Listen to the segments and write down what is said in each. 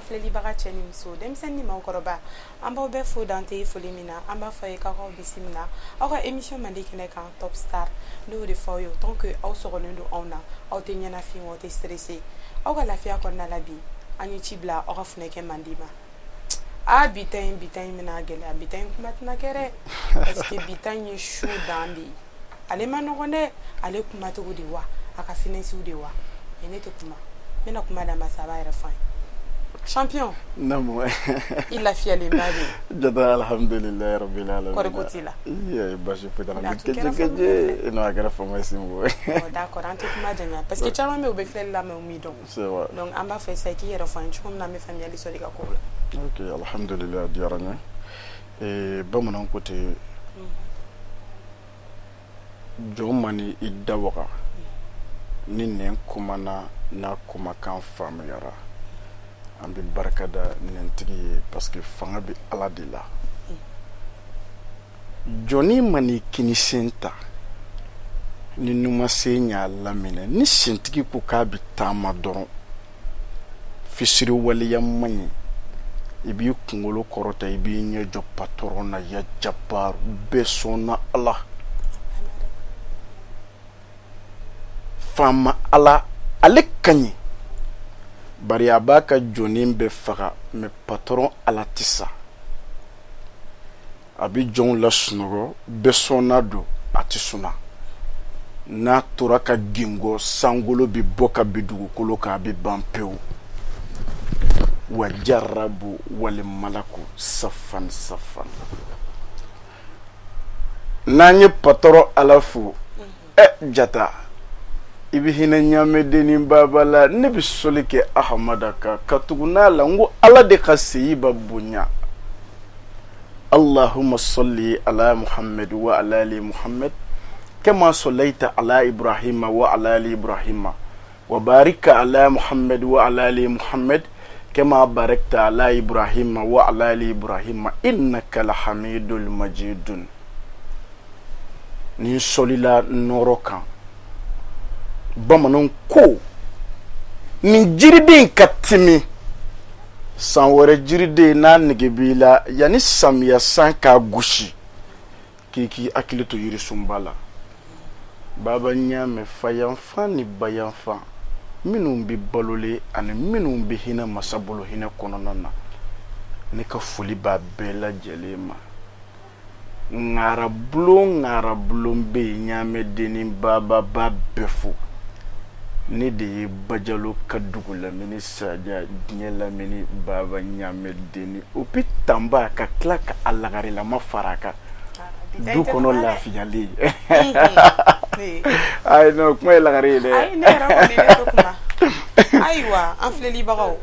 Filɛlibaga cɛ ni muso, denmisɛnnin ni mɔgɔkɔrɔba, an b'aw bɛɛ fo dan tɛ foli min na. An b'a fɔ ye k'aw bisimila aw ka émission mandi kɛnɛ kan, Top Star. Ne y'o de fɔ aw ye, tant que aw sɔgɔlen don anw na, aw tɛ ɲɛnafin wa, aw tɛ stressé, aw ka lafiya kɔnɔna la. Bi an ye ci bila aw ka funɛkɛ mandi ma. Aa, bi ta in, bi ta in bɛna gɛlɛya, bi ta in kuma tɛna kɛ dɛ, parce que bi ta in ye show dan de ye. Ale ma nɔgɔn dɛ, ale kumacogo de wa, a ka finesse de wa. Mais ne tɛ kuma, n bɛna kuma d'a ma sa, a b'a yɛrɛ fɔ an ye. Champion. Naamu. I lafiyalenba bɛ yen? Jata, alhamdulilayi rabbil alamin. Kɔri ko t'i la? Iye, baasi foyi t'a la. Mais a n tun bɛ kɛra keje keje, non, a kɛra fama ye sinbo. Bon, d'accord, an tɛ kuma janya parce que caman bɛ yen, u bɛ filɛli la mais u m'i dɔn. C'est vrai. Donc an b'a fɛ sisan i k'i yɛrɛ fɔ an ye cogo min na, an bɛ faamuyali sɔrɔ i ka kow la. Ok, alhamdulilayi, a diyara n ye. Bamananw ko ten, jɔn man i da waga ni nɛn kumana, n'a kumakan faamuyara, an bɛ barika da nɛntigi ye parce que fanga bɛ Ala de la. Jɔnni man'i kinisen ta ni numasen y'a laminɛ, ni sentigi ko k'a bɛ taama dɔrɔn, fisiriwaleya man ɲi. I b'i kunkolo kɔrɔta, i b'i ɲɛ jɔ patɔrɔn na, ya jabaru bɛɛ sɔnna Ala, faama Ala, ale ka ɲi, bari a b'a ka jɔnnin bɛɛ faga, mais patɔrɔn Ala tɛ sa. A bɛ jɔnw lasunɔgɔ, bɛɛ sɔnna don, a tɛ suna. N'a tora ka gingɔ, sankolo bɛ bɔ ka bin dugukolo kan, a bɛ ban pewu. Wa jarabu wali malaku safan safan. N'an ye patɔrɔn Ala fo, ɛ Jata, i bɛ hinɛ ɲaamɛdennin baba la. Ne bɛ sɔli kɛ Ahamada kan ka tugu n'a la, n ko Ala de ka seyiba bonya. Allahumma salli ala Muhammad wa ala ali Muhammad kama sallaita ala Ibrahima wa ala ali Ibrahima wa barika ala Muhammad wa ala ali Muhammad kama barakta ala Ibrahima wa ala ali Ibrahima innaka lahamidul majidun. Ni sɔlila nɔɔrɔ kan, bamananw ko nin jiriden ka timi, san wɛrɛ jiriden n'a nege b'i la, yanni samiya san k'a gosi, k'i k'i hakili to yirisunba la. Baba ɲaamɛ, fayanfan ni bayanfan, minnu bɛ balolen ani minnu bɛ hinɛ masa bolo hinɛ kɔnɔna na, ne ka foli b'a bɛɛ lajɛlen ma. Ŋarabulon ŋarabulon bɛ yen, ɲaamɛdennin baba b'a bɛɛ fo. Ne de ye Bajalo ka dugu lamini saja, diɲɛ lamini baba ɲaamɛdennin, o bɛ tanba ka tila ka a lagarilama fara a kan du kɔnɔ lafiyalen. Ayi non, kuma ye lagare ye dɛ. Ayi, ne yɛrɛ kɔni, ne tɛ kuma. Ayiwa, an filɛlibagaw,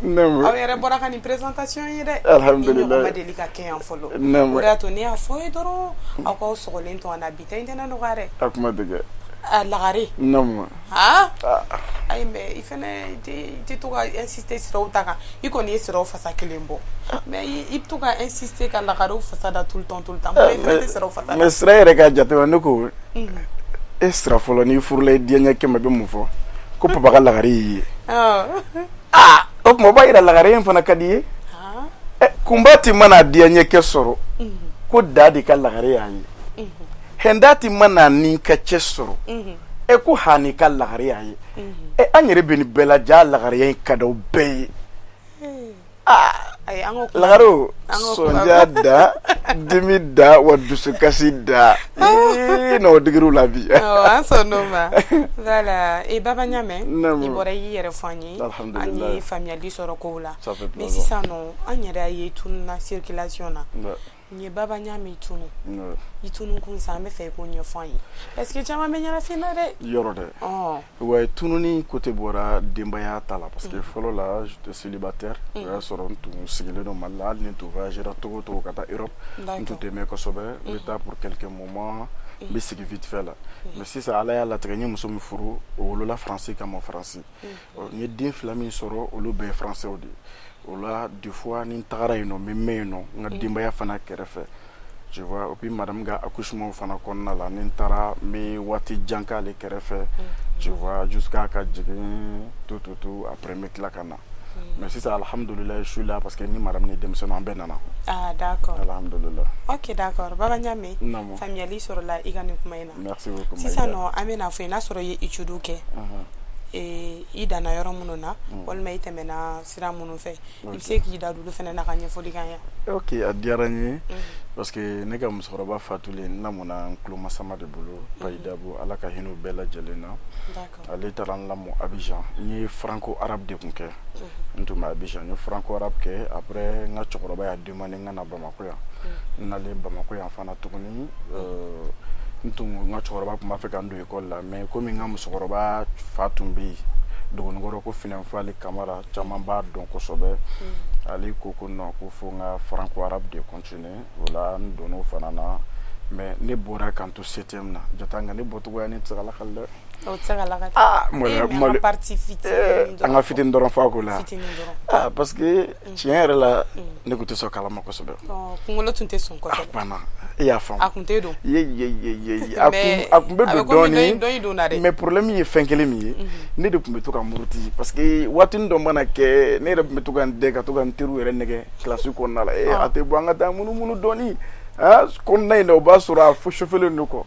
aw yɛrɛ bɔra ka nin présentation ye dɛ. Alhamdulillah. Ni ɲɔgɔn ma deli ka kɛ yan fɔlɔ, o de y'a to ne y'a fɔ ye dɔrɔn, aw k'aw sɔgɔlen to an na. Bi ta in tɛna nɔgɔya dɛ. A kuma tɛ kɛ. A lagare. Naamu. Aa ayi, mais i fɛnɛ i tɛ to ka insister siraw ta kan. I kɔni ye siraw fasa kelen bɔ, mais i bɛ to ka insister ka lagarew fasa da tout le temps, tout le temps. Mais i fɛnɛ tɛ siraw fasa da. Mais sira yɛrɛ ka jate ma, ne ko e sira fɔlɔ, n'i furula i diyaɲɛ kɛmɛ, bɛ mun fɔ? Ko papa ka lagare y'i ye. Aa, o tuma o b'a yira lagare in fana ka di i ye. Kunba ti mana diyaɲɛ kɛ sɔrɔ, ko da de ka lagare y'a ye. Hɛnda ti mana ni ka cɛ sɔrɔ, e ko hani ka lagare y'a ye. Ɛ, an yɛrɛ bɛ nin bɛɛ la, ja lagareya in ka d'aw bɛɛ ye. Aa, lagarew, sɔnja da, dimi da, wa dusukasi da, n'o digir'u la bi. An sɔnn'o ma. Voilà, e baba ɲamɛ, i bɔra i y'i yɛrɛ fɔ an ye, an ye faamuyali sɔrɔ kow la. Mais sisan nɔ, an yɛrɛ ye tununa circulation na. Nin ye baba ɲamɛ tunu, i tunu kun sa, an bɛ fɛ i k'o ɲɛfɔ an ye parce que caman bɛ ɲɛnafin na dɛ. Yɔrɔ dɛ, wa tununi côté bɔra denbaya ta la, parce que fɔlɔ la, j'étais célibataire. O y'a sɔrɔ n tun sigilen don Mali la. Hali ni n tun voyagera togo o togo ka taa Europe, n tun tɛ mɛn kosɛbɛ, n bɛ taa pour quelques moments, n bɛ sigi vite fait la. Mais sisan, Ala y'a latigɛ, n ye muso min furu, o wolola Faransi ka mɔ Faransi. N ye den fila min sɔrɔ, olu bɛɛ ye Français de ye. O la, des fois ni n tagara yen nɔ, n bɛ mɛn yen nɔ n ka denbaya fana kɛrɛfɛ, tu vois. Et puis madame ka accouchement fana kɔnɔna la, ni n taara, n bɛ waati jan k'ale kɛrɛfɛ, tu vois, jusqu'à ka jigin, tout tout tout, après n bɛ tila ka na. Mais sisan, alhamdulillah, je suis là parce que ni madame ni denmisɛnninw, an bɛɛ nana. Ah, d'accord. Alhamdulillah. Ok, d'accord, Baba Ɲame. Naamu. Faamuyali sɔrɔla i ka nin kuma in na. Merci beaucoup. Sisan nɔ, an bɛna fɔ, n'a sɔrɔ i ye étude kɛ, i danna yɔrɔ minnu na walima i tɛmɛna sira minnu fɛ, i bɛ se k'i da don olu fana na ka ɲɛfɔli k'an ye. Ok, a diyara n ye parce que ne ka musokɔrɔba fatulen, n lamɔna n tulomasama de bolo, Payi Dabo, Ala ka hinɛ u bɛɛ lajɛlen na. Ale taara n lamɔ Abidjan. N ye franco arabe de kun kɛ. N tun bɛ Abidjan, n ye franco arabe kɛ. Après, n ka cɛkɔrɔba y'a demandé n ka na Bamako yan. N nalen Bamako yan fana tuguni, n tun, n ka cɛkɔrɔba tun b'a fɛ ka n don école la, mais komi n ka musokɔrɔba fa tun bɛ yen Dogonikɔrɔ, ko Finɛnfali Kamara, caman b'a dɔn kosɛbɛ, ale ko ko non, ko fo n ka franco arabe de continuer. O la n donn'o fana na, mais ne bɔra k'an to septième na. Jata nka ne bɔcogoya ne tɛ se ka lakali dɛ. O tɛ se ka lakali. Ah, malo malo partie fitinin. An ka fitinin dɔrɔn fɔ a ko la. Fitinin dɔrɔn. Ah, parce que tiɲɛ yɛrɛ la, ne tun tɛ sɔn kalan ma kosɛbɛ. Kunkolo tun tɛ sɔn kosɛbɛ. A banna, e y'a faamu. A kun tɛ don. Ye ye ye ye, a kun bɛ don dɔɔni. Dɔ in donna dɛ. Mais problème ye fɛn kelen min ye, ne de tun bɛ to ka muruti parce que waatinin dɔ mana kɛ, ne yɛrɛ tun bɛ to ka n dɛ ka to ka n teriw yɛrɛ nɛgɛ kilasi kɔnɔna la. A tɛ bɔ, an ka taa munumunu dɔɔni kɔnɔna in na, o b'a sɔrɔ a fo chauffelen don quoi.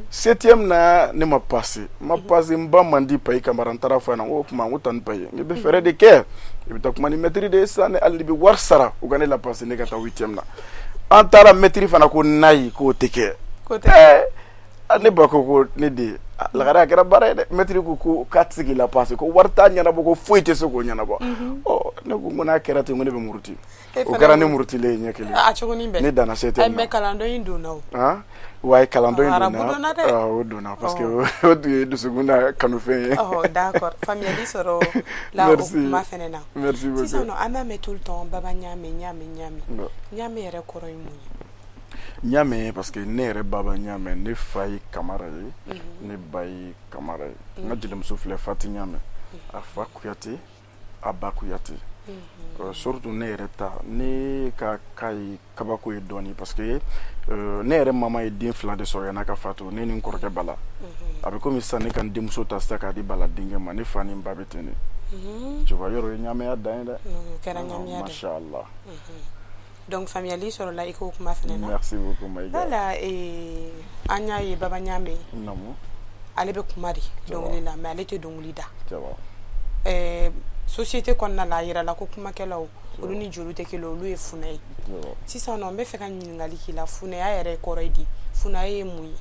Septième na, ne ma passé, n ma passé. N ba man di Payi Kamara, n taara fɔ a ɲɛna, n ko o tuma, n ko tan Payi, n bɛ fɛɛrɛ de kɛ, i bɛ taa kuma ni maître de ye sisan, hali ni bɛ wari sara, u ka ne la passer, ne ka taa huitième na. An taara, maître fana ko nayi, k'o tɛ kɛ. Ne ba ko ko ne den lagare, a kɛra baara ye dɛ. Maître ko ko k'a tɛ se k'i la passer, ko wari t'a ɲɛnabɔ, ko foyi tɛ se k'o ɲɛnabɔ. Ɔ, ne ko ko n'a kɛra ten, ko ne bɛ muruti. O kɛra ne murutilen ye ɲɛ kelen. A cogonin bɛɛ. Ne danna septième na. Mais kalan dɔ in donna o. Wa kalan dɔ in donna, o donna parce que o tun ye dusukun na kanufɛn ye. Ɔ, d'accord, faamuyali sɔrɔ la o kuma fɛnɛ na. Merci beaucoup. Sisan nɔ, an b'a mɛn tout le temps, Baba Ɲame, Ɲame, Ɲame. Ɲame yɛrɛ kɔrɔ ye mun ye? Ɲame parce que ne yɛrɛ Baba Ɲame, ne fa ye Kamara ye, ne ba ye Kamara ye. N ka jelimuso filɛ, Fati Ɲame, a fa Kuyate, a ba Kuyate. Surtout ne yɛrɛ ta, ne ka ka ye kabako ye dɔɔni parce que ne yɛrɛ mama ye den fila de sɔrɔ yan'a ka fatu, ne ni n kɔrɔkɛ Bala. A bɛ komi sisan ne ka n denmuso ta sisan k'a di Bala denkɛ ma, ne fa ni n ba bɛ ten de. Tu vois, yɔrɔ ye ɲameya dan ye dɛ. O kɛra ɲameya de. Masha Allah. Donc faamuyali sɔrɔla i k'o kuma fɛnɛ na. Merci beaucoup, Maïga. Voilà, an y'a ye Baba Ɲame, Naamu. ale bɛ kuma de dɔnkili la, mais ale tɛ dɔnkili da. Société kɔnɔna la, a yirala ko kumakɛlaw, olu ni jeliw tɛ kelen, olu ye funɛ ye. Sisan nɔ, n bɛ fɛ ka ɲininkali k'i la, funɛya yɛrɛ kɔrɔ ye di? Funɛya ye mun ye?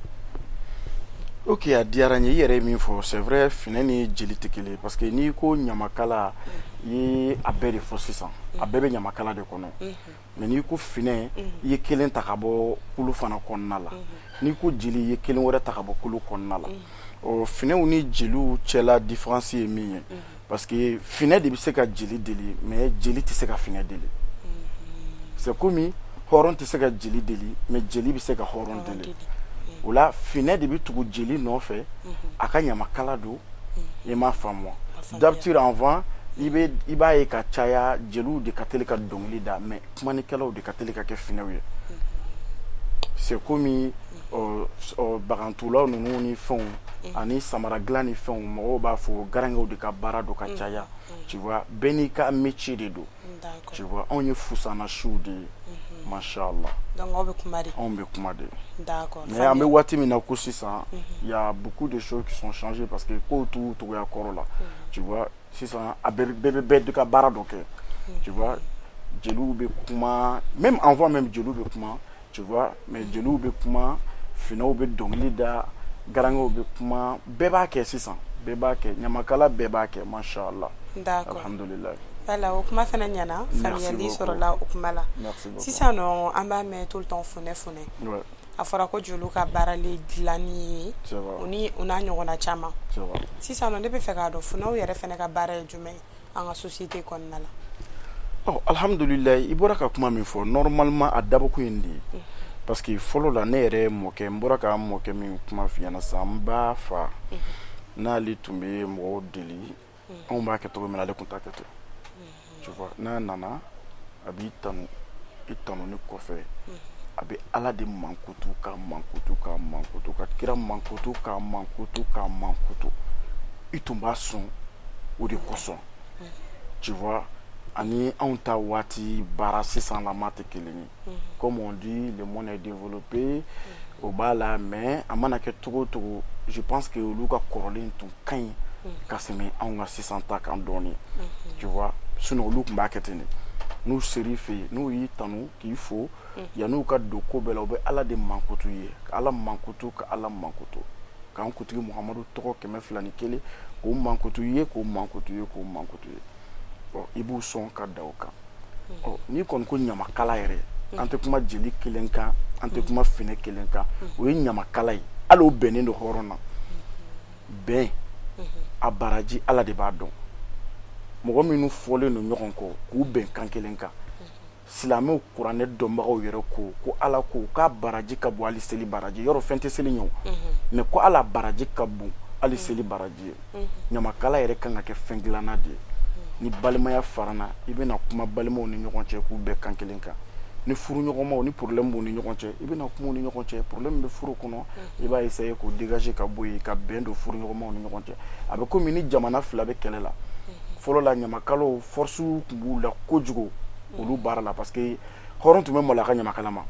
Ok, a diyara n ye. I yɛrɛ ye min fɔ, c'est vrai, funɛ ni jeli tɛ kelen parce que n'i ko ɲamakala, i ye a bɛɛ de fɔ sisan, a bɛɛ bɛ ɲamakala de kɔnɔ. Mais n'i ko finɛ, i ye kelen ta ka bɔ kulu fana kɔnɔna la. N'i ko jeli, i ye kelen wɛrɛ ta ka bɔ kulu kɔnɔna la. Ɔ, finɛw ni jeliw cɛla différence ye min ye, parce que finɛ de bɛ se ka jeli deli, mais jeli tɛ se ka finɛ deli. C'est comme hɔrɔn tɛ se ka jeli deli, mais jeli bɛ se ka hɔrɔn deli. O la, finɛ de bɛ tugu jeli nɔfɛ a ka ɲamakala don. I m'a faamu wa? D'habitude, avant, i b'a ye ka caya, jeliw de ka teli ka dɔnkili da, mais kumanikɛlaw de ka teli ka kɛ finɛw ye. C'est comme bagantulaw ninnu ni fɛnw ani samara dilan ni fɛnw, mɔgɔw b'a fɔ garankɛw de ka baara don ka caya. Tu vois, bɛɛ n'i ka métier de don. Tu vois, anw ye fusanasiw de ye, masha Allah. Donc aw bɛ kuma de. Anw bɛ kuma de. D'accord. Mais an bɛ waati min na ko sisan, il y a beaucoup de choses qui sont changées parce que kow t'u togoya kɔrɔ la. Tu vois, sisan a bɛɛ bɛ bɛɛ ka baara dɔ kɛ. Tu vois, jeliw bɛ kuma, même avant même, jeliw bɛ kuma, tu vois, mais jeliw bɛ kuma, finɛw bɛ dɔnkili da, garankɛw bɛ kuma, bɛɛ b'a kɛ sisan, bɛɛ b'a kɛ, ɲamakala bɛɛ b'a kɛ, masha Allah. D'accord. Alhamdulillah. Voilà, o kuma fana ɲɛna, faamuyali sɔrɔla o kuma la. Sisan nɔ, an b'a mɛn tout le temps, funɛ, funɛ. A fɔra ko jeliw ka baara le dilanni ye, o ni o n'a ɲɔgɔnna caman. Sisan nɔ, ne bɛ fɛ k'a dɔn, funɛw yɛrɛ fana ka baara ye jumɛn ye an ka société kɔnɔna la? Ɔ, alhamdulilayi, i bɔra ka kuma min fɔ, normalement a dabɔkun ye nin de ye parce que fɔlɔ la, ne yɛrɛ mɔkɛ, n bɔra ka mɔkɛ min kuma f'i ɲɛna sisan, n b'a fa n'ale tun bɛ mɔgɔw deli, anw b'a kɛ cogo min na, ale tun t'a kɛ ten. Tu vois, n'a nana, a b'i tanu, i tanuni kɔfɛ, a bɛ Ala de mankutu, ka mankutu, ka mankutu, ka kira mankutu, ka mankutu, ka mankutu. I tun b'a sɔn o de kosɔn, tu vois. Ani anw ta waati baara sisan lama tɛ kelen ye. Comme on dit, le monde est développé, o b'a la, mais a mana kɛ cogo o cogo, je pense que olu ka kɔrɔlen tun ka ɲi ka tɛmɛ anw ka sisan ta kan dɔɔni, tu vois. Sinon olu tun b'a kɛ ten de. N'u ser'i fɛ yen, n'u y'i tanu k'i fo, yan'u ka don ko bɛɛ la, u bɛ Ala de mankutu ye, ka Ala mankutu, ka Ala mankutu, k'an kuntigi Muhamadu tɔgɔ 201 k'o mankutu ye, k'o mankutu ye, k'o mankutu ye. Ɔ, i b'u sɔn ka da o kan. Ɔ, n'i kɔni ko ɲamakala yɛrɛ, an tɛ kuma jeli kelen kan, an tɛ kuma finɛ kelen kan, o ye ɲamakala ye. Hali o bɛnnen don hɔrɔn na. Bɛn a baraji, Ala de b'a dɔn. Mɔgɔ minnu fɔlen don ɲɔgɔn kɔ k'u bɛn kan kelen kan, silamɛw kuranɛ dɔnbagaw yɛrɛ ko ko Ala ko k'a baraji ka bon hali seli baraji. Yɔrɔ fɛn tɛ seli ɲɛ o, mais ko ala baraji ka bon hali seli baraji ye. Ɲamakala yɛrɛ kan ka kɛ fɛn dilanna de ye. Ni balimaya farana, i bɛna kuma balimaw ni ɲɔgɔn cɛ k'u bɛn kan kelen kan. Ni furuɲɔgɔnmaw ni problème b'u ni ɲɔgɔn cɛ, i bɛna kuma u ni ɲɔgɔn cɛ. Problème bɛ furu kɔnɔ, i b'a essayer k'o dégager ka bɔ yen, ka bɛn don furuɲɔgɔnmaw ni ɲɔgɔn cɛ. A bɛ komi ni jamana fila bɛ kɛlɛ la. Fɔlɔ la, ɲamakalaw force tun b'u la kojugu olu baara la, parce que hɔrɔn tun bɛ malo a ka ɲamakala ma.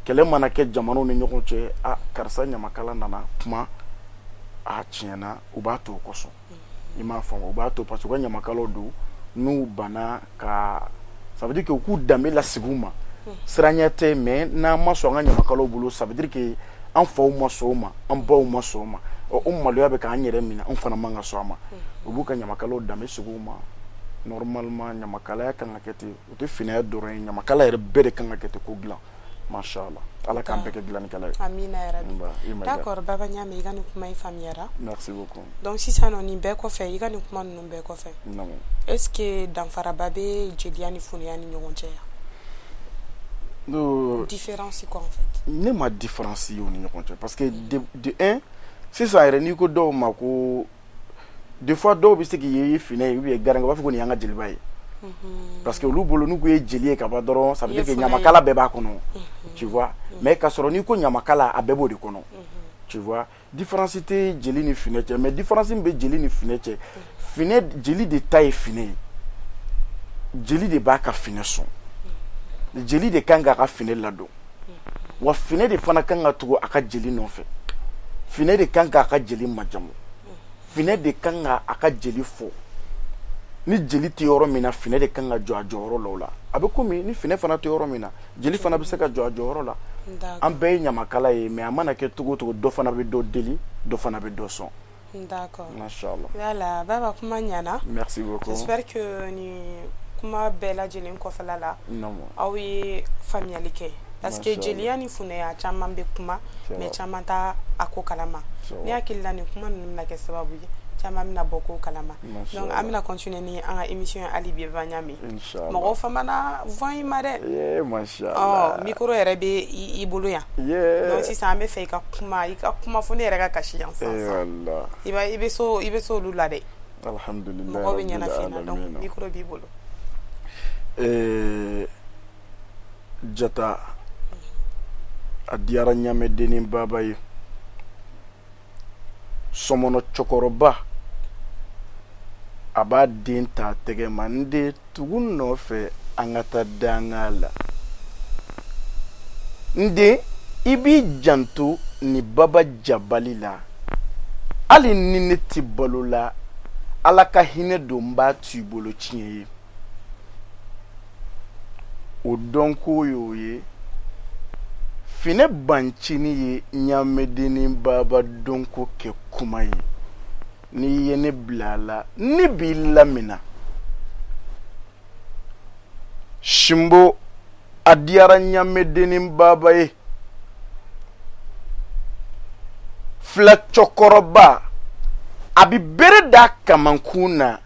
Kɛlɛ mana kɛ jamanaw ni ɲɔgɔn cɛ, a karisa ɲamakala nana kuma, a tiɲɛna, u b'a to o kosɔn. I m'a faamu? U b'a to parce que u ka ɲamakalaw don. N'u banna ka, ça veut dire que u k'u danbe lasigi u ma, siranɲɛ tɛ. Mais n'an ma sɔn an ka ɲamakalaw bolo, ça veut dire que an faw ma sɔn o ma, an baw ma sɔn o ma. Ɔ, o maloya bɛ k'an yɛrɛ minɛ, an fana man ka sɔn a ma. U b'u ka ɲamakalaw danbe sigi u ma. Normalement, ɲamakalaya kan ka kɛ ten. O tɛ finɛya dɔrɔn ye, ɲamakala yɛrɛ bɛɛ de kan ka kɛ ten, ko dilan. Masha Allah, Ala k'an bɛɛ kɛ dilannikɛla ye. Amina yarabi. Nba, i ma diya. D'accord, Baba Ɲame, i ka nin kuma in faamuyara. Merci beaucoup. Donc sisan nɔ, nin bɛɛ kɔfɛ, i ka nin kuma ninnu bɛɛ kɔfɛ, Naamu. est ce que danfaraba bɛ jeliya ni funɛya ni ɲɔgɔn cɛ yan? No, différence quoi, en fait. Ne ma différence ye u ni ɲɔgɔn cɛ, parce que de un, sisan yɛrɛ, n'i ko dɔw ma ko, des fois dɔw bɛ se k'i ye i finɛ ye ou bien garankɛ, u b'a fɔ ko nin y'an ka jeliba ye, parce que olu bolo, n'u ko ye jeli ye ka ban dɔrɔn, ça veut dire que ɲamakala bɛɛ b'a kɔnɔ, tu vois. Mais k'a sɔrɔ n'i ko ɲamakala, a bɛɛ b'o de kɔnɔ, tu vois. Différence tɛ jeli ni finɛ cɛ, mais différence min bɛ jeli ni finɛ cɛ, finɛ, jeli de ta ye finɛ ye. Jeli de b'a ka finɛ sɔn, jeli de kan k'a ka finɛ ladon, wa finɛ de fana kan ka tugu a ka jeli nɔfɛ. Finɛ de kan k'a ka jeli majamu, finɛ de kan ka a ka jeli fɔ. Ni jeli tɛ yɔrɔ min na, finɛ de kan ka jɔ a jɔyɔrɔ la. O la, a bɛ komi ni finɛ fana tɛ yɔrɔ min na, jeli fana bɛ se ka jɔ a jɔyɔrɔ la. An bɛɛ ye ɲamakala ye, mais a mana kɛ cogo o cogo, dɔ fana bɛ dɔ deli, dɔ fana bɛ dɔ sɔn. D'accord. Mashallah. Voilà, Baba, kuma ɲana. Merci beaucoup. J'espère que ni kuma bɛɛ lajɛlen kɔfɛla la, aw ye faamuyali kɛ, parce que jeliya ni funɛya, caman bɛ kuma, mais caman t'a a ko kalama. Ne hakili la, nin kuma ninnu bɛna kɛ sababu ye caman bɛna bɔ ko kalama. Donc an bɛna continuer ni an ka émission ye hali bi. Baba Ɲame, mɔgɔw famana voix in ma dɛ. Ɔ, micro yɛrɛ bɛ i bolo yan. Donc sisan an bɛ fɛ i ka kuma, i ka kuma fo ne yɛrɛ ka kasi yan sisan. I bɛ so, i bɛ so olu la dɛ. Alhamdulillah. Mɔgɔw bɛ ɲɛnafin na, donc micro b'i bolo. Jata, a diyara ɲamɛdennin baba ye. Sɔmɔnɔ cɛkɔrɔba, a b'a den ta tɛgɛ ma: "N den, tugu n nɔfɛ, an ka taa danga la. N den, i b'i janto ni baba jabali la. Hali ni ne tɛ balo la, Ala ka hinɛ don, n b'a to i bolo tiɲɛ ye." O dɔnko y'o ye. Finɛ bancinin ye ɲamɛdennin baba dɔnko kɛ kuma ye: "N'i ye ne bila a la, ne b'i lamina." Sinbo, a diyara ɲamɛdennin baba ye. Fila cɛkɔrɔba, a bɛ bere da kamankun na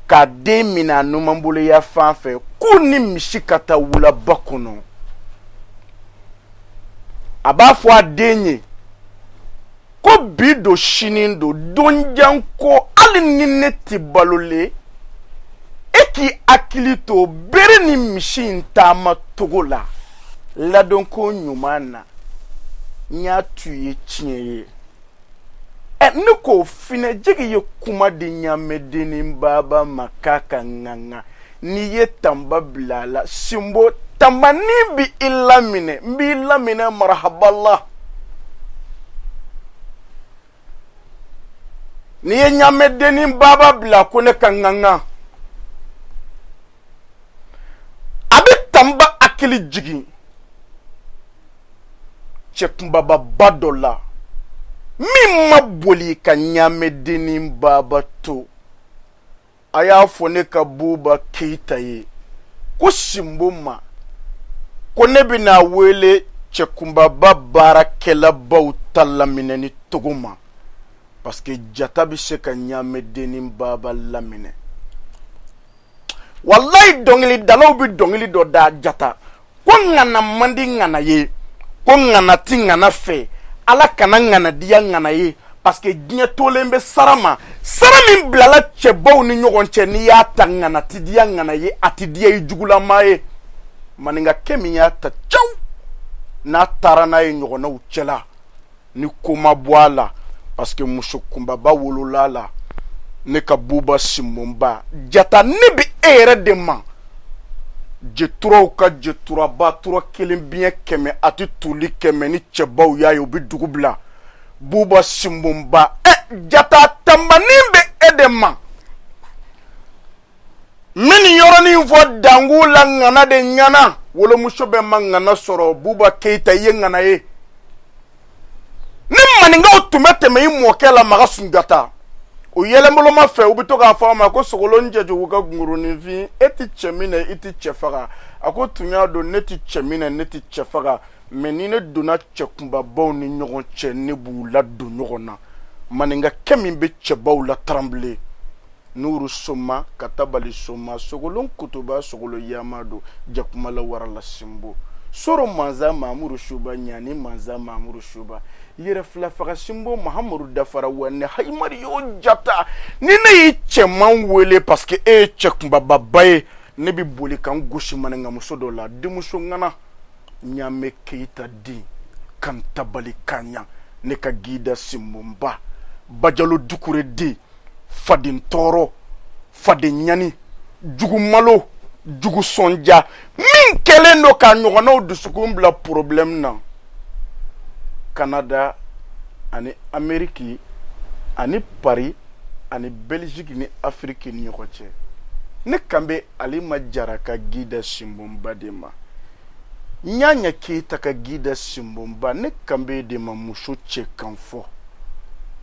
k'a den minɛ a numanboloya fan fɛ, k'u ni misi ka taa wulaba kɔnɔ. A b'a fɔ a den ye ko bi don, sini don, donjan ko, hali ni ne tɛ balolen, e k'i hakili to bere ni misi in taama togo la, ladonko ɲuman na. N y'a t'u ye tiɲɛ ye. Ɛ, ne ko finɛjigi ye kuma di ɲamɛdennin baba ma k'a ka ŋaŋa. N'i ye tanba bila a la, sinbo tanbanin bi i laminɛ, n b'i laminɛ marahabala. N'i ye ɲamɛdennin baba bila ko ne ka ŋaŋa, a bɛ tanba hakili jigin cɛ kunbababa dɔ la min ma boli ka ɲamɛdennin baba to. A y'a fɔ ne ka Buba Keyita ye ko Sinbo ma ko ne bɛna wele cɛ kunbaba baarakɛlabaw ta laminɛni togo ma, parce que jata bɛ se ka ɲamɛdennin baba laminɛ. Walayi, dɔnkilidalaw bɛ dɔnkili dɔ da jata ko ŋana man di ŋana ye, ko ŋana ti ŋana fɛ, ala kana ŋana diya ŋana ye, parce que diɲɛ tolen bɛ sara ma. Sara min bilala cɛbaw ni ɲɔgɔn cɛ, n'i y'a ta ŋana ti diya ŋana ye, a ti diya i jugulama ye. Maninkakɛ min y'a ta caw n'a taara n'a ye ɲɔgɔnnaw cɛla, ni ko ma bɔ a la, parce que muso kunbaba wolola a la. Ne ka Buba Sinbonba jata, ne bɛ e yɛrɛ de ma. Jeturaw ka jeturaba tura kelen biɲɛ 100, a tɛ toli 100, ni cɛbaw y'a ye u bɛ dugu bila. Buba Sinbonba, ɛ jata tanbanin bɛ e de ma. N bɛ nin yɔrɔnin fɔ dankun la, ŋana de ɲana wolomuso bɛ ma ŋana sɔrɔ. Buba Keyita, i ye ŋana ye. Ni maninkaw tun bɛ tɛmɛ i mɔkɛ la Maga Sunjata, o yɛlɛnboloma fɛ, u bɛ to k'a fɔ a ma ko sogolon cɛjugu ka kunkuruninfin, e tɛ cɛ minɛ, i tɛ cɛ faga. A ko tun y'a don, ne tɛ cɛ minɛ, ne tɛ cɛ faga, mais ni ne donna cɛ kunbabaw ni ɲɔgɔn cɛ, ne b'u ladon ɲɔgɔn na. Maninkakɛ min bɛ cɛbaw la taranbilen, nuru soma ka tabali soma, sogolon kutuba, sogolon yama don jakumala warala sinbo, soro mansa mamuru suba, ɲani mansa mamuru suba, yɛrɛ fila faga sinbo mahamuru dafara wa ne hayimari y'o jata. Ni ne y'i cɛman wele, parce que e ye cɛ kunbababa ye, ne bɛ boli ka n gosi maninkamuso dɔ la, denmuso ŋana ɲamɛ Keyita den kan tabali ka ɲa, ne ka gida sinbonba Bajalo Dukure den, faden tɔɔrɔ, faden ɲani, jugumalo, jugu sɔnja, min kɛlen don k'a ɲɔgɔnnaw dusukun bila problème na Canada ani Amérique ani Paris ani Belgique ni Afrique ni ɲɔgɔn cɛ. Ne kan bɛ Alima Jara ka gida sinbonba de ma, Ɲaɲa Keyita ka gida sinbonba, ne kan bɛ de ma muso cɛ kan fɔ.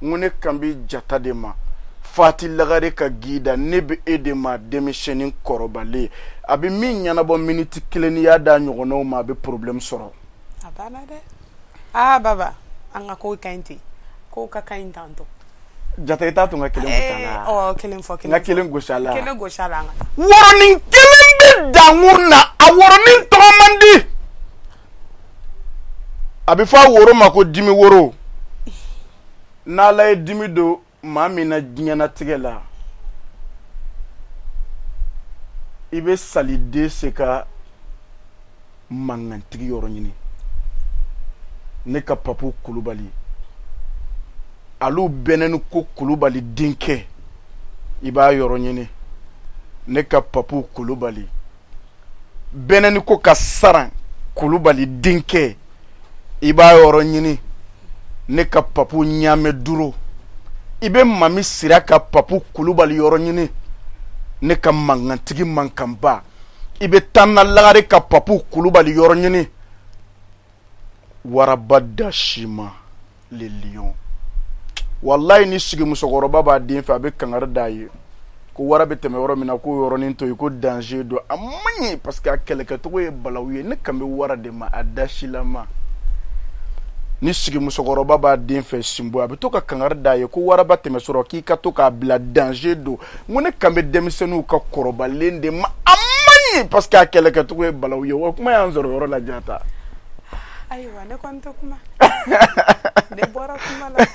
N ko ne kan bɛ jata de ma, Fati Lagare ka gida, ne bɛ e de ma denmisɛnnin kɔrɔbalen, a bɛ min ɲɛnabɔ miniti kelen, n'i y'a d'a ɲɔgɔnnaw ma, a bɛ problème sɔrɔ. A banna dɛ. Aa baba, an ka kow ka ɲi ten, kow ka ka ɲi tantɔ. Jata, i t'a to n ka kelen gosi a la? Ɔ, kelen fɔ. N ka kelen gosi a la. Kelen gosi a la, an ka taa. Woronin kelen bɛ dankun na, a woronin tɔgɔ man di, a bɛ fɔ a woro ma ko dimi woro. N'Ala ye dimi don maa min na diɲɛnatigɛ la, i bɛ saliden se ka mankantigi yɔrɔ ɲini. Ne ka Papu Kulubali, alu bɛnɛni ko Kulubali denkɛ, i b'a yɔrɔ ɲini. Ne ka Papu Kulubali, bɛnɛni ko ka saran Kulubali denkɛ, i b'a yɔrɔ ɲini. Ne ka Papu ɲaamɛ duro, i bɛ Mami Sira ka Papu Kulubali yɔrɔ ɲini. Ne ka mankantigi mankanba, i bɛ Tanna Lagare ka Papu Kulubali yɔrɔ ɲini. Waraba da sima le lion, walayi, ni sigi musokɔrɔba b'a den fɛ, a bɛ kangari d'a ye ko wara bɛ tɛmɛ yɔrɔ min na, k'o yɔrɔnin to yen, ko danger don, a man ɲi, parce que a kɛlɛkɛcogo ye balawu ye. Ne kan bɛ wara de ma, a dasilama. Ni sigi musokɔrɔba b'a den fɛ sinbo, a bɛ to ka kangari d'a ye ko waraba tɛmɛ sɔrɔ, k'i ka to k'a bila, danger don. N ko ne kan bɛ denmisɛnninw ka kɔrɔbalen de ma, a man ɲi, parce que a kɛlɛkɛcogo ye balawu ye. Wa kuma y'an sɔrɔ yɔrɔ la, jata. Ayiwa, ne kɔni tɛ kuma, ne bɔra kuma la.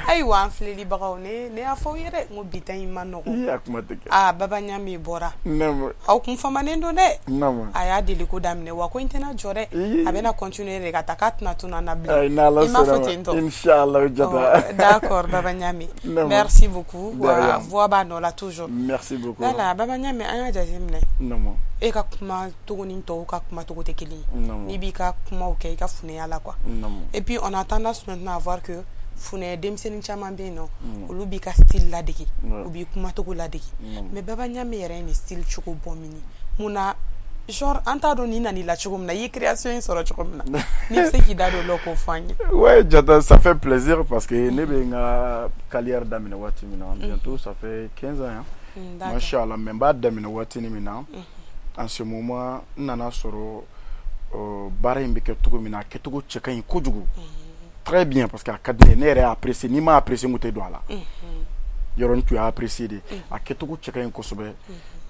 Ayiwa, an filɛlibagaw, ne y'a fɔ aw ye dɛ, n ko bi ta in ma nɔgɔn. I a kuma tɛ kɛ. Aa, Baba Ɲame bɔra. Naamu. Aw kun famanen don dɛ. Naamu. A y'a deli ko daminɛ wa ko in tɛna jɔ dɛ. Ii. A bɛna continuer de ka taa, k'a tɛna tunun an na bilen. Ayi, n'Ala I m'a fɔ sɔnna ma. ten tɔ. Inchallah Jata. Oh, d'accord, Baba Ɲame. Naamu. Merci beaucoup. De rien. Wa voix b'a nɔ la toujours. Merci beaucoup. Voilà, Baba Ɲame, an y'a jateminɛ. Naamu. E ka kuma togo ni tɔw ka kuma togo tɛ kelen ye. Naamu. N'i b'i ka kumaw kɛ, i ka funɛya la quoi. Naamu. Et puis on a tendance maintenant à voir que funɛ denmisɛnnin caman bɛ yen nɔ, olu b'i ka style ladege, u b'i kumacogo ladege. Mais Baba Ɲame yɛrɛ ye nin style cogo bɔ min mun na, genre an t'a dɔn nin nan'i la cogo min na, i ye création in sɔrɔ cogo min na, n'i bɛ se k'i da don o la k'o fɔ an ye. Ouais, Jata, ça fait plaisir parce que ne bɛ n ka carrière daminɛ waati min na, bientôt ça fait 15 ans, hein. Machallah, mais n b'a daminɛ waati min na, en ce moment n nana sɔrɔ baara in bɛ kɛ cogo min na, a kɛcogo cɛ ka ɲi kojugu. Très bien, parce que a ka di ne ye, ne yɛrɛ y'a apprécier. N'i m'a apprécier, n kun tɛ don a la. Yɔrɔ n tun y'a apprécier de. A kɛcogo cɛ ka ɲi kosɛbɛ.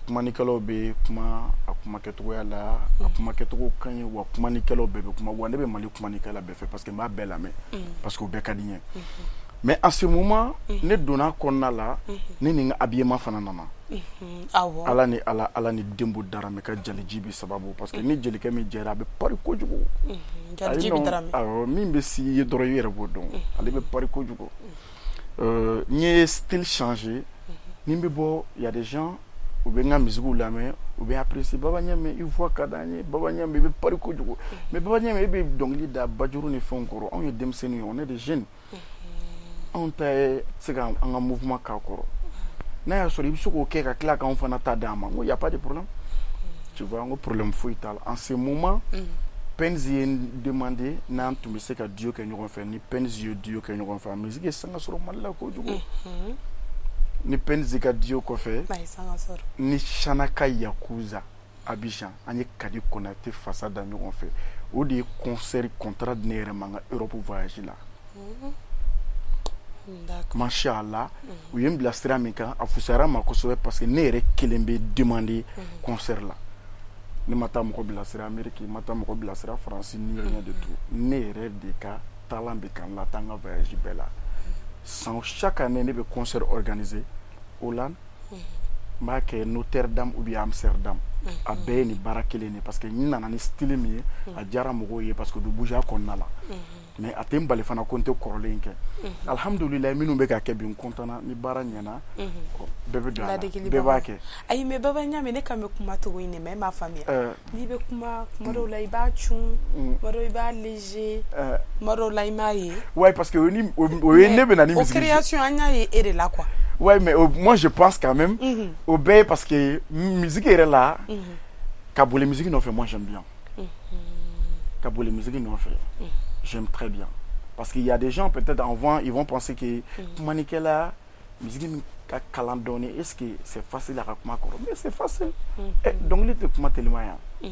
Kumanikɛlaw bɛ kuma a kuma kɛcogoya la, a kuma kɛcogo ka ɲi wa kumanikɛlaw bɛɛ bɛ kuma wa ne bɛ Mali kumanikɛla bɛɛ fɛ parce que n b'a bɛɛ lamɛn, parce que o bɛɛ ka di n ye. Mais en ce moment, ne donna kɔnɔna la, ne ni n ka habillement fana nana. Ala ni Ala, Ala ni Denbo Darame ka jaliji bi sababu, parce que ni jelikɛ min jɛra, a bɛ pari kojugu. Jaliji bi Darame. Awɔ, min bɛ s'i ye dɔrɔn, i yɛrɛ b'o dɔn. Ale bɛ pari kojugu. N ye style changer. Ni n bɛ bɔ, y a des gens, u bɛ n ka musique lamɛn, u bɛ apprécier. Baba Ɲame, i voix ka d'an ye. Baba Ɲame, i bɛ pari kojugu. Mais Baba Ɲame, e bɛ dɔnkili da bajuru ni fɛnw kɔrɔ. Anw ye denmisɛnninw ye, on est des jeunes. Anw ta ye se ka an ka mouvement k'a kɔrɔ. N'a y'a sɔrɔ i bɛ se k'o kɛ ka tila k'anw fana ta d'an ma, n ko y a pas de problème. Tu vois, n ko problème foyi t'a la. En ce moment, Penz ye n demandé n'an tun bɛ se ka duo kɛ ɲɔgɔn fɛ. Ni Penz ye duo kɛ ɲɔgɔn fɛ, a musique ye sanga sɔrɔ Mali la kojugu. Ni Penz ka duo kɔfɛ, ni Sanaka Yakuza Abidjan, an ye Kadi Konate fasa da ɲɔgɔn fɛ. O de ye concert contrat di ne yɛrɛ ma n ka Europe voyage la. Machallah, u ye n bila sira min kan, a fusayara ma kosɛbɛ parce que ne yɛrɛ kelen bɛ demander concert la. Ne ma taa mɔgɔ bilasira Amérique, ma taa mɔgɔ bilasira France, ni rien de tout. Ne yɛrɛ de ka talent bɛ ka n lataa n ka voyage bɛɛ la. San chaque année, ne bɛ concert organiser Hollande, n b'a kɛ Rotterdam ou bien Amsterdam. A bɛɛ ye nin baara kelen de, parce que n nana ni style min ye, a diyara mɔgɔw ye parce que u bɛ bouger a kɔnɔna la. Mais a tɛ n bali fana ko n tɛ kɔrɔlen in kɛ. Alhamdulilayi, minnu bɛ ka kɛ bi, n content na. Ni baara ɲɛna, bɛɛ bɛ don a la, bɛɛ b'a kɛ. Ayi, mais Baba Ɲame, ne kan bɛ kuma cogo in de ma, e m'a faamuya. N'i bɛ kuma, kuma dɔw la i b'a cun, kuma dɔw i b'a léger, kuma dɔw la i m'a ye. Ouais, parce que o ni o ye ne bɛ na ni O musique. création, an y'a ye e de la quoi. Ouais, mais moi je pense quand même o bɛɛ ye parce que musique yɛrɛ la, ka boli musique nɔfɛ, moi j'aime bien. Ka boli musique nɔfɛ, j'aime très bien. Parce qu'il y a des gens, peut-être en vent, ils vont penser que kumanikɛla, musique min ka kalan dɔɔni, est-ce que c'est facile a ka kuma kɔrɔ? Mais c'est facile. Dɔnkili tɛ kuma teliman yan.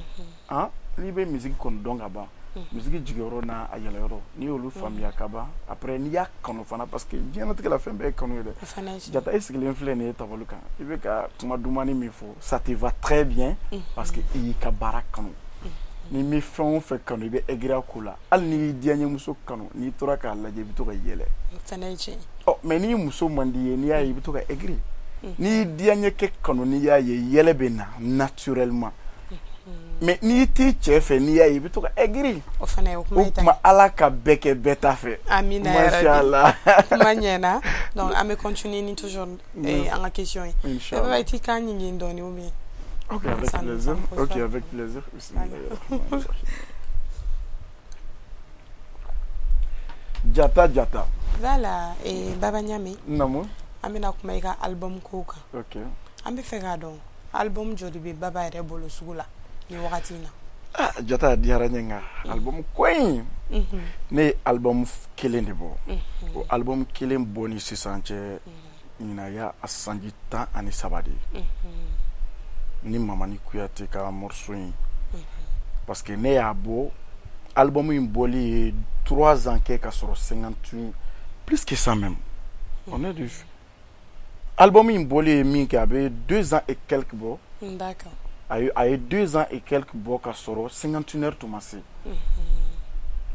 Han, n'i bɛ musique kɔni dɔn ka ban, musique jigiyɔrɔ n'a a yɛlɛyɔrɔ, n'i y'olu faamuya ka ban, après n'i y'a kanu fana, parce que diɲɛlatigɛ la fɛn bɛɛ ye kanu ye dɛ. Jata, e sigilen filɛ nin ye tabali kan, i bɛ ka kuma dumani min fɔ, ça te va très bien parce que i y'i ka baara kanu. Ni mi fɛn o fɛn kanu, i bɛ aigrir ko la. Hali n'i y'i diyaɲɛmuso kanu, n'i tora k'a lajɛ, i bɛ to ka yɛlɛ. Ɔ, mais n'i muso man di ye, n'i y'a ye, i bɛ to ka aigrir. N'i y'i diyaɲɛkɛ kanu, n'i y'a ye, yɛlɛ bɛ na naturellement. Mais n'i t'i cɛ fɛ, n'i y'a ye, i bɛ to ka aigrir. O fana ye o kuma. O tuma Ala ka bɛɛ kɛ bɛɛ ta fɛ. Amina. Mashallah. Kuma ɲɛna. Donc an bɛ continuer ni toujours an ka question ye. Baba, i t'i kan ɲigin dɔɔni ou bien? Ok, avec plaisir. Ok, avec plaisir. Bismillahirrahmanirrahim. Jata, Jata. Voilà, Baba Ɲame. Naamu. An bɛna kuma i ka album kow kan. Ok. An bɛ fɛ k'a dɔn, album joli bɛ Baba yɛrɛ bolo sugu la nin wagati in na? Ah, Jata, a diyara n ye, nka album ko in, ne ye album kelen de bɔ. O album kelen bɔ ni sisan cɛ, ɲinan y'a a sanji 13 de ye. Ni Mamani Kuyate ka morceau in, parce que ne y'a bɔ, album in bɔli ye 3 ans kɛ ka sɔrɔ 51, plus que ça même. On est du album in bɔli ye min kɛ, a bɛ 2 ans et quelques bɔ. A ye 2 ans et quelques bɔ ka sɔrɔ cinquantenaire tun ma se,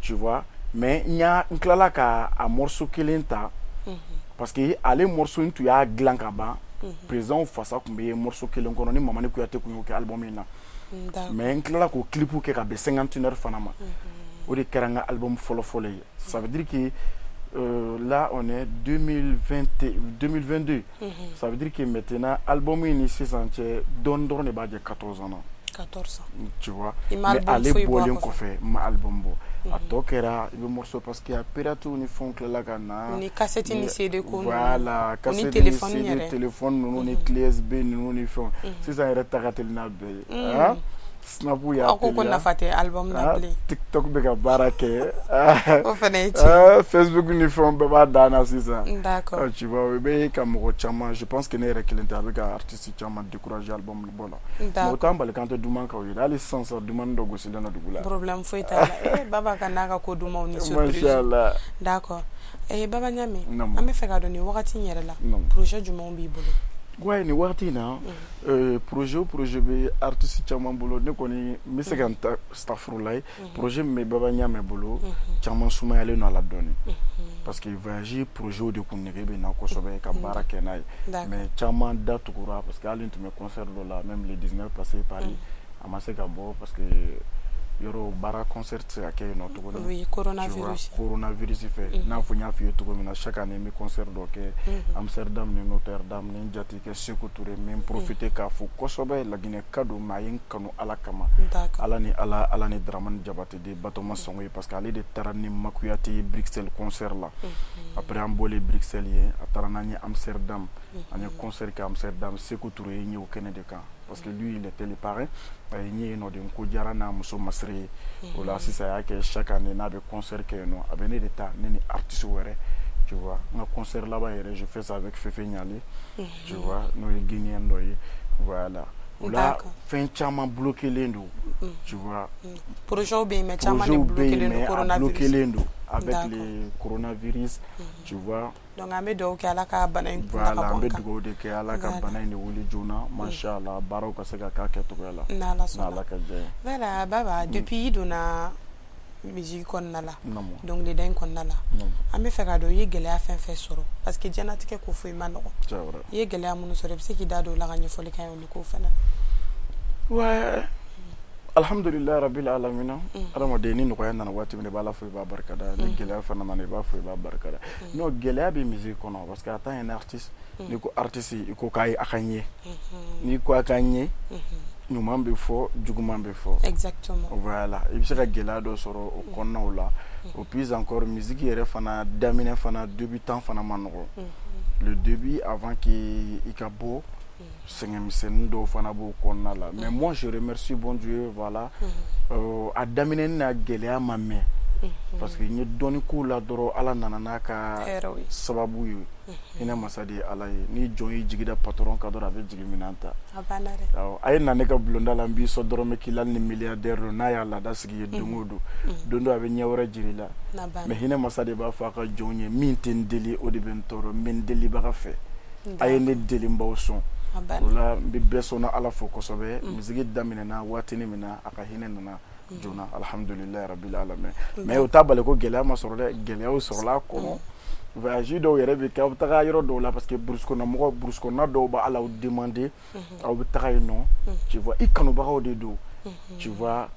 tu vois. Mais n y'a n tilala ka a morceau kelen ta. Parce que ale morceau in tun y'a dilan ka ban, président fasa tun bɛ ye morceau kelen kɔnɔ ni Mamani Kuyate tun y'o kɛ album in na. Mais n tilala k'o clip kɛ ka bɛn cinquantenaire fana ma. O de kɛra n ka album fɔlɔ fɔlɔ ye. Ça veut dire que là on est 2020, 2022. Ça veut dire que maintenant album in ni sisan cɛ, dɔɔni dɔrɔn de b'a jɛ 14 ans na. 14 ans. Tu vois. Mais ale bɔlen kɔfɛ, n ma album bɔ. A tɔ kɛra i bɛ morceau, parce que a pirate ni fɛnw tilala ka na. Ni cassette ni CD ko. Voilà, cassette ni CD, téléphone ninnu ni clé USB ninnu ni fɛnw. Sisan yɛrɛ ta ka teli n'a bɛɛ ye. Han, Snap y'a Aw ko ko nafa tɛ album na bilen. TikTok bɛ ka baara kɛ. O fana ye tiɲɛ. Facebook ni fɛnw bɛɛ b'a dan na sisan. D'accord. Tu vois, o bɛ ka mɔgɔ caman, je pense que ne yɛrɛ kelen tɛ, a bɛ ka artiste caman décourager album bɔ la. Mais o t'an bali k'an tɛ duman k'aw ye. Hali sisan sisan dumani dɔ gosilen don dugu la. Problème foyi t'a la. Eh Baba ka n'a ka ko dumanw ni surprise. Machallah. D'accord. Eh Baba Ɲame, an bɛ fɛ k'a dɔn nin wagati in yɛrɛ la, projet jumɛnw b'i bolo? Ouais, nin wagati in na, projet o projet bɛ artiste caman bolo, ne kɔni n bɛ se ka n ta stafurulayi, projet min bɛ Baba Ɲame bolo, caman sumayalen don a la dɔɔni. Parce que voyage projet de kun nege bɛ n na kosɛbɛ ka baara kɛ n'a ye. Mais caman da tugura parce que hali n tun bɛ concert dɔ la même le 19 passé Paris, a ma se ka bɔ parce que yɔrɔ baara concert tɛ se ka kɛ yen nɔ tuguni. Oui, coronavirus. Coronavirus fɛ. N'a fɔ n y'a f'i ye cogo min na, chaque année n bɛ concert dɔ kɛ Amsterdam ni Rotterdam ni n jatigikɛ Sekou Touré. N bɛ n profiter k'a fo kosɛbɛ, Laginɛ ka don, mais a ye n kanu Ala kama. Ala ni Ala, Ala ni Dramane Jabate de Batoma Sɔngo ye, parce que ale de taara ni Makuyate ye Bruxelles concert la. Après an bɔlen Bruxelles ye, a taara n'an ye Amsterdam. An ye concert kɛ Amsterdam, Sekou Touré ye n ye o kɛnɛ de kan. Parce que lui, il était le parrain. A ye n ye yen nɔ de, n ko diyara n'a muso Masire ye. O la sisan a y'a kɛ chaque année n'a bɛ concert kɛ yen nɔ, a bɛ ne de ta, ne ni artiste wɛrɛ. Tu vois, n ka concert laban yɛrɛ, je fais ça avec Fefe Ɲale. Tu vois, n'o ye Guinéen dɔ ye. Voilà. O la fɛn caman bloqué don. Tu vois. Projet bɛ yen mais caman de bloqué don coronavirus. A bloqué don avec le coronavirus, tu vois. Donc an bɛ dugawu kɛ Ala ka bana in kun ka bɔ an kan. Voilà, an bɛ dugawu de kɛ Ala ka bana in de wuli joona. Machallah, baaraw ka se ka k'a kɛcogoya la. N'Ala sɔnna. N'Ala ka diya ye. Voilà Baba, depuis i donna musique kɔnɔna la, dɔnkilida in kɔnɔna la, an bɛ fɛ k'a dɔn i ye gɛlɛya fɛn fɛn sɔrɔ, parce que diɲɛlatigɛ ko foyi ma nɔgɔn. I ye gɛlɛya minnu sɔrɔ, i bɛ se k'i da don o la ka ɲɛfɔli k'an ye olu ko fana. Ouais. Alhamdulilayi rabil alamina. Adamaden, ni nɔgɔya nana waati min, i b'a fɔ i b'a barikada. Ni gɛlɛya fana nana, i b'a fɔ i b'a barikada. Non, gɛlɛya bɛ musique kɔnɔ parce que en tant qu'un artiste, n'i ko artiste, i ko k'a a ka ɲɛ. N'i ko a ka ɲɛ, ɲuman bɛ fɔ, juguman bɛ fɔ. Exactement. Voilà, i bɛ se ka gɛlɛya dɔ sɔrɔ o kɔnɔnaw la. Au plus encore, musique yɛrɛ fana daminɛ fana, débutant fana ma nɔgɔn. Le début, avant que i ka bɔ, sɛgɛnmisɛnnin dɔw fana b'o kɔnɔna la. Mais moi, je remercie bon Dieu, voilà. A daminɛ na, gɛlɛya ma mɛn parce que n ye dɔɔni k'o la dɔrɔn, Ala nana n'a ka sababu ye. Hinɛ masa de ye Ala ye. Ni jɔn y'i jigi da patron kan dɔrɔn, a bɛ jigin minɛn ta. A ye na ne ka bulonda la, n b'i sɔn dɔrɔmɛ k'i la ni milliardaire don. N'a y'a laada sigi ye don o don, don dɔ a bɛ ɲɛ wɛrɛ jira i la. Mais hinɛ masa de b'a fɔ a ka jɔnw ye: min tɛ n deli, o de bɛ n tɔɔrɔ. N bɛ n delibaga fɛ, a ye ne deli, n b'aw sɔn. O la n bɛ bɛɛ sɔnna Ala fo kosɛbɛ. Musique daminɛna waatinin min na, a ka hinɛ nana joona, alhamdulilayi rabil alamin. Mais o t'a bali ko gɛlɛya ma sɔrɔ dɛ, gɛlɛyaw sɔrɔla a kɔnɔ. Voyage dɔw yɛrɛ bɛ kɛ, aw bɛ taga yɔrɔ dɔw la parce que brousse kɔnɔ mɔgɔ, brousse kɔnɔna dɔw b'a aw demander aw bɛ taga yen nɔ. Tu vois, i kanubagaw de don, tu vois,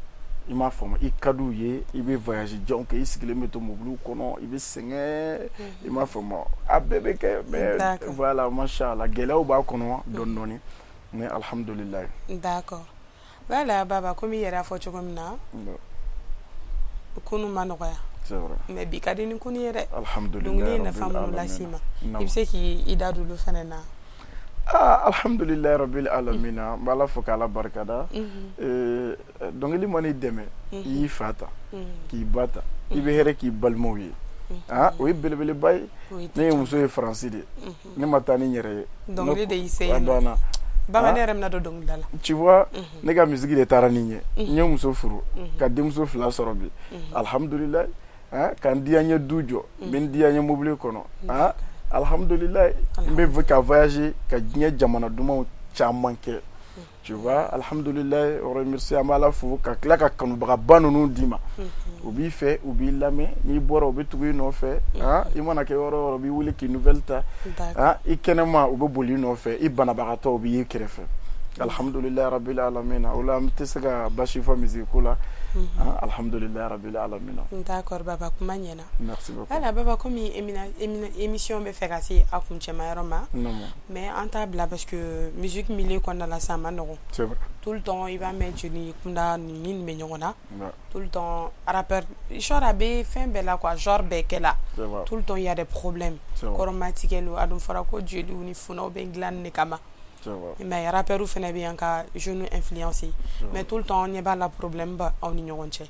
i m'a faamu, i ka d'u ye, i bɛ voyage janw kɛ, i sigilen bɛ to mobiliw kɔnɔ, i bɛ sɛgɛn, i m'a faamu, a bɛɛ bɛ kɛ. Mais voilà, machallah, gɛlɛyaw b'a kɔnɔ dɔɔni dɔɔni, mais alhamdulilayi. D'accord. Voilà Baba, komi i yɛrɛ y'a fɔ cogo min na, kunun ma nɔgɔya. C'est vrai. Mais bi ka di ni kunun ye dɛ. Alhamdulilayi. Dɔnkili ye nafa minnu las'i ma, i bɛ se k'i da don olu fana na. Ah, alhamdulilayi rabil alamina. N b'Ala fo k'Ala barikada. Dɔnkili man'i dɛmɛ, i y'i fa ta, k'i ba ta, i bɛ hɛrɛ k'i balimaw ye. Ah, o ye belebeleba ye. Ne ye muso ye Faransi de, ne ma taa ni n yɛrɛ ye. Dɔnkili de y'i se yen nɔ. Baba, ne yɛrɛ bɛna don dɔnkilida la. Tu vois, ne ka musique de taara ni n ye. N ye muso furu ka denmuso 2 sɔrɔ bi, alhamdulilayi. Ka n diya n ye du jɔ, n bɛ n diya n ye mobili kɔnɔ, alhamdulilayi. N bɛ ka voyager ka diɲɛ jamana dumanw caman kɛ, tu vois, alhamdulilayi, remercier. An b'Ala fo ka tila ka kanubagaba ninnu d'i ma. U b'i fɛ, u b'i lamɛn, n'i bɔra u bɛ tugu i nɔfɛ, i mana kɛ yɔrɔ o yɔrɔ u b'i wele k'i nouvelle ta, i kɛnɛma u bɛ boli i nɔfɛ, i banabagatɔ u b'i kɛrɛfɛ. Alhamdulilayi rabil alamina, o la an tɛ se ka basi fɔ musique ko la. Alhamdulilayi rabil alamina. D'accord Baba, kuma ɲɛna. Merci beaucoup. Voilà Baba, komi émission bɛ fɛ ka se a kuncɛma yɔrɔ ma, mais an t'a bila parce que musique milieu kɔnɔna la sisan a ma nɔgɔn. C'est vrai. Tout le temps i b'a mɛn jeli kunda nin ni nin bɛ ɲɔgɔn na. Tout le temps rappeur genre a bɛ fɛn bɛɛ la quoi, genre bɛɛ kɛ la. Tout le temps il y a des problèmes. Kɔrɔmatigɛliw, a dun fɔra ko jeliw ni funɛw bɛ dilanni de kama. Mais rappeurs fana bɛ yan ka jeunes influencer, mais tout le temps an ɲɛ b'a la, problème bɛ aw ni ɲɔgɔn cɛ.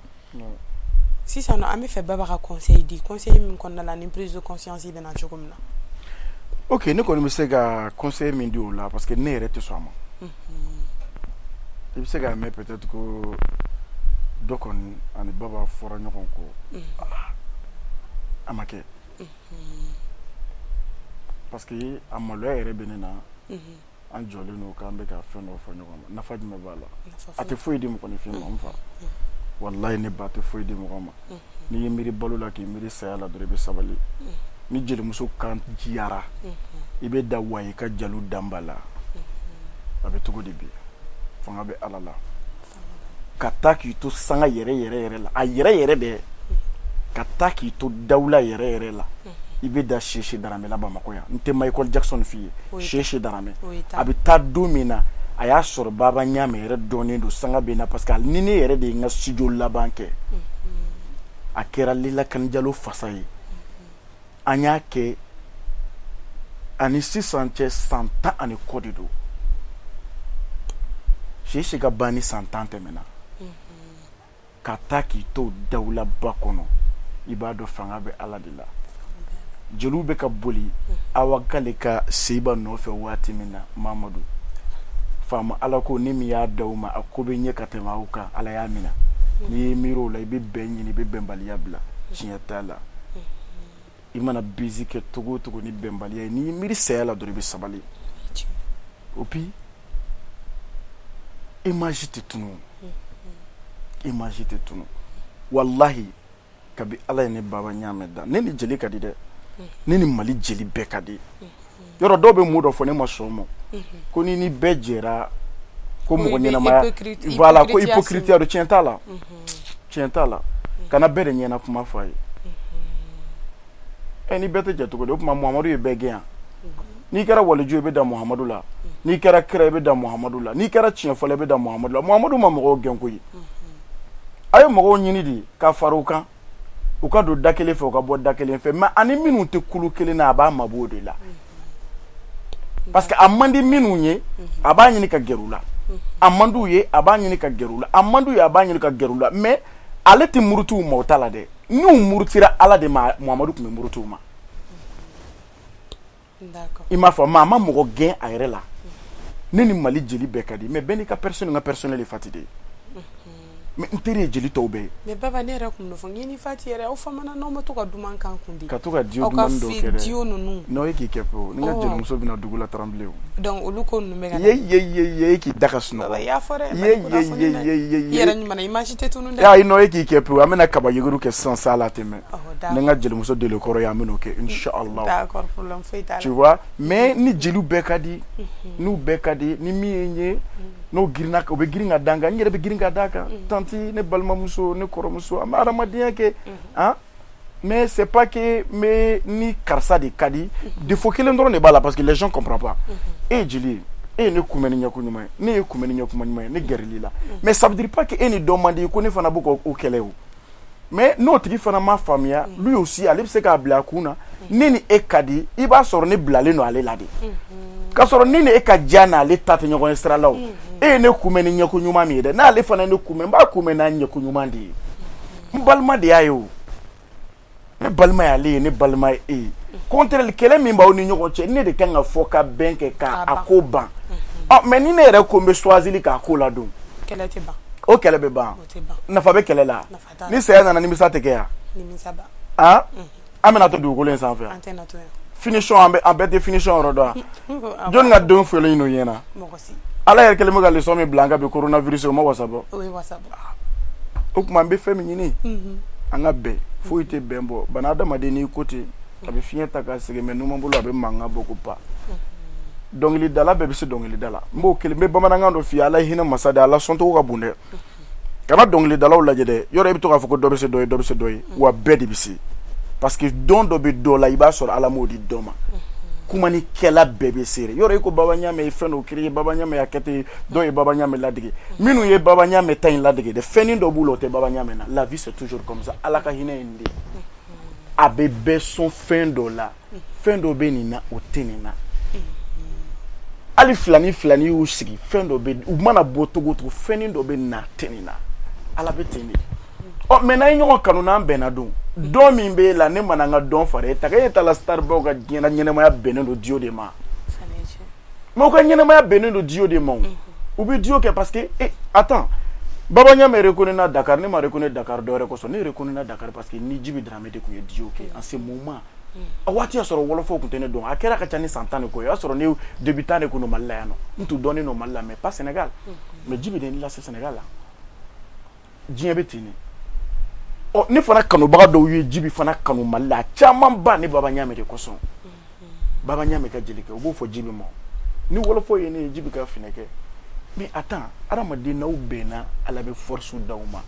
Sisan nɔ an bɛ fɛ Baba ka conseil di, conseil min kɔnɔna la ni prise de conscience bɛ na cogo min na. Ok, ne kɔni bɛ se ka conseil min di o la, parce que ne yɛrɛ tɛ sɔn a ma. I bɛ se k'a mɛn peut-être ko dɔ kɔni ani Baba fɔra ɲɔgɔn kɔ, a ma kɛ, parce que a maloya yɛrɛ bɛ ne na. An jɔlen don k'an bɛ ka fɛn dɔ fɔ ɲɔgɔn ma, nafa jumɛn b'a la? A tɛ foyi di mɔgɔninfin ma. N fa, walayi, ne ba tɛ foyi di mɔgɔ ma. N'i ye miiri balo la k'i miiri saya la dɔrɔn, i bɛ sabali. Ni jelimuso kan jiyara, i bɛ da wayi ka jalu danba la, a bɛ cogo di? Bi fanga bɛ Ala la. Ka taa k'i to sanga yɛrɛ yɛrɛ yɛrɛ la, a yɛrɛ yɛrɛ dɛ, ka taa k'i to dawula yɛrɛ yɛrɛ la, i bɛ da Sese Daramɛ la Bamakɔ yan. N tɛ Michael Jackson f'i ye, Sese Daramɛ. A bɛ taa don min na, a y'a sɔrɔ Baba Ɲamɛ yɛrɛ dɔnnen don, sanga bɛ na, parce que ni ne yɛrɛ de ye n ka studio laban kɛ, a kɛra Lila Kanijalo fasa ye. An y'a kɛ ani sisan cɛ san 10 ani kɔ de don. Sese ka ban ni san 10 tɛmɛna. Ka taa k'i to dawulaba kɔnɔ, i b'a dɔn fanga bɛ Ala de la. Jeliw bɛ ka boli Awa Kale ka seba nɔfɛ waati min na, Mamadu faama, Ala ko ni min y'a da ma, a ko bɛ ɲɛ ka tɛmɛ aw kan, Ala y'a minɛ. N'i ye miiri o la, i bɛ bɛn ɲini, i bɛ bɛnbaliya bila. Tiɲɛ t'a la. I mana buzz kɛ cogo o cogo ni bɛnbaliya ye, n'i ye miiri saya la dɔrɔn, i bɛ sabali. Et puis image tɛ tunu, image tɛ tunu. Walahi, kabi Ala ye ne Baba Ɲamɛ da, ne ni jeli ka di dɛ, ne ni Mali jeli bɛɛ ka di. Yɔrɔ dɔw bɛ mun dɔ fɔ, ne ma sɔn o ma, ko ni bɛɛ jɛra ko mɔgɔ ɲɛnamaya, voilà, ko hypocrite don. Tiɲɛ t'a la, tiɲɛ t'a la. Kana bɛɛ de ɲɛna kuma fɔ a ye. Ɛ, ni bɛɛ tɛ jɛ cogo di? O tuma Muhamadu ye bɛɛ gɛn yan? N'i kɛra waliju, i bɛ da Muhamadu la. N'i kɛra kira, i bɛ da Muhamadu la. N'i kɛra tiɲɛfɔla, i bɛ da Muhamadu la. Muhamadu ma mɔgɔw gɛn koyi. A ye mɔgɔw ɲini de ka fara u kan, u ka don da kelen fɛ, u ka bɔ da kelen fɛ. Mais ani minnu tɛ kulu kelen na, a b'a mabɔ o de la, parce que a man di minnu ye, a b'a ɲini ka gɛrɛ u la. A man d'u ye, a b'a ɲini ka gɛrɛ u la. A man d'u ye, a b'a ɲini ka gɛrɛ u la. Mais ale tɛ muruti u ma, o t'a la dɛ. N'u murutira Ala de ma, Muhamadu tun bɛ muruti u ma. I m'a fɔ maa ma mɔgɔ gɛn a yɛrɛ la. Ne ni Mali jeli bɛɛ ka di, mais bɛɛ n'i ka personne. N ka personnel ye Fati de ye, mais n teri ye jeli tɔw bɛɛ ye. Mais Baba, ne yɛrɛ kun fɔ n ni Fati yɛrɛ, aw famana n'aw ma to ka duman kan kun di. Ka to ka duo dumani dɔw kɛ dɛ. Duo ninnu. Non, e k'i kɛ pewu. Ni n ka jelimuso bɛna dugu la Tremblay o. Donc olu ko ninnu bɛ ka ye ye ye ye, e k'i da ka sunɔgɔ. Baba, i y'a fɔ dɛ. Ye ye ye ye ye ye, i yɛrɛ ɲuman na, image tɛ tunun dɛ. Ayi non, e k'i kɛ pewu. An bɛna kaba yuguru kɛ sisan sa la tɛmɛ. Ni n ka jelimuso deli kɔrɔ ye, an bɛn'o kɛ inshallah. D'accord, problème foyi t'a la. Tu vois, mais ni jeliw bɛɛ ka di, n'u bɛɛ ka di, ni min ye n ye, n'o girinna, o bɛ girin ka da n kan, n yɛrɛ bɛ girin ka da kan. Tantie, ne balimamuso, ne kɔrɔmuso, an bɛ adamadenya kɛ han. Mais c'est pas que n bɛ ni karisa de ka di. Défaut kelen dɔrɔn de b'a la, parce que les gens comprennent pas. E ye jeli ye, e ye ne kunbɛn ni ɲɛko ɲuman ye, ne ye kunbɛn ni ɲɛkuma ɲuman ye, ne gɛrɛl'i la, mais ça veut dire pas que e ni dɔ man di ko ne fana b'o k'o kɛlɛ o. Mais n'o tigi fana ma faamuya, lui aussi, ale bɛ se k'a bila a kun na, ne ni e ka di, i b'a sɔrɔ ne bilalen don ale la de, k'a sɔrɔ ne ni e ka diya n'ale ta tɛ ɲɔgɔn ye sira la. O e ye ne kunbɛn ni ɲɛko ɲuman min ye dɛ, n'ale fana ye ne kunbɛn, n b'a kunbɛn n'a ɲɛko ɲuman de ye. N balima de y'a ye o, ne balima y'ale ye, ne balima ye e ye. Contraire, kɛlɛ min b'aw ni ɲɔgɔn cɛ, ne de kan ka fɔ ka bɛn kɛ k'a ko ban. Ɔ, mais ni ne yɛrɛ ko n bɛ choisir k'a ko ladon, kɛlɛ tɛ ban. O kɛlɛ bɛ ban. Nafa bɛ kɛlɛ la? Ni saya nana, nimisa tɛ kɛ yan. Han, an bɛna to dugukolo in sanfɛ yan, finition, an bɛ an bɛɛ tɛ finition yɔrɔ dɔn yan. Jɔnni ka denw fɔlen n'o ɲɛna? Ala yɛrɛ kɛlen bɛ ka leçon min bila an kan bi, coronavirus, o ma wasa bɔ. O tuma n bɛ fɛn min ɲini, An ka bɛn, foyi tɛ bɛn bɔ. Bana adamaden n'i ko ten, a bɛ fiɲɛ ta k'a sigi, mais numan bolo a bɛ mankan bɔ ko pa. Dɔnkilidala bɛɛ bɛ se dɔnkilida la. N b'o kelen, n bɛ bamanankan dɔ f'i ye. Ala ye hinɛ masa de, Ala sɔncogo ka bon dɛ. Kana dɔnkilidalaw lajɛ dɛ. Yɔrɔ i bɛ to k'a fɔ ko dɔ bɛ se dɔ ye, dɔ bɛ se dɔ ye, wa bɛɛ de bɛ se, parce que dɔn dɔ bɛ dɔ la, i b'a sɔrɔ Ala m'o di dɔ ma. Kumanikɛla bɛɛ bɛ se. Yɔrɔ i ko Baba Ɲamɛ ye fɛn dɔ créer, Baba Ɲamɛ y'a kɛ ten, dɔw ye Baba Ɲamɛ ladege. Minnu ye Baba Ɲamɛ ta in ladege dɛ, fɛnnin dɔ b'u la, o tɛ Baba Ɲamɛ na. La vie, c'est toujours comme ça. Ala ka hinɛ ye nin de ye, a bɛ bɛɛ sɔn fɛn dɔ la. Fɛn dɔ bɛ nin na, o tɛ nin na. Hali filani filani y'u sigi, fɛn dɔ bɛ u mana bɔ togo togo, fɛnnin dɔ bɛ nin na, a tɛ nin na. Ala bɛ ten de. Ɔ, mais n'an ye ɲɔgɔn kanu, n'an bɛnna, don dɔn min b'e la, ne mana n ka dɔn fara e ta kan, e ta la. Star baw ka diɲɛ ɲɛnɛmaya bɛnnen don duo de ma, mais u ka ɲɛnɛmaya bɛnnen don duo de ma. O u bɛ duo kɛ parce que, eh, attends, Baba Ɲamɛ reconnu na Dakar, ne ma reconnu Dakar dɔwɛrɛ kosɔn. Ne reconnu na Dakar parce que ni Djiby Dramé de tun ye duo kɛ en ce moment. A waati y'a sɔrɔ wɔlɔfɔw tun tɛ ne dɔn. A kɛra ka ca ni san 10 de kɔ ye. O y'a sɔrɔ ne débutant de kun don Mali la yan nɔ. N tun dɔnnen don Mali la, mais pas Sénégal. Mais Djiby de ye ne lase Sénégal la. Diɲɛ bɛ ten de. Ɔ, ne fana kanubaga dɔw ye Djiby fana kanu Mali la, a caman ba ne Baba Ɲamɛ de kosɔn. Baba Ɲamɛ ka jelikɛ, u b'o fɔ Djiby ma. Ni wɔlɔfɔ ye ne ye, Djiby ka finɛ kɛ. Mais attends, hadamaden, n'aw bɛnna, Ala bɛ force d'aw ma.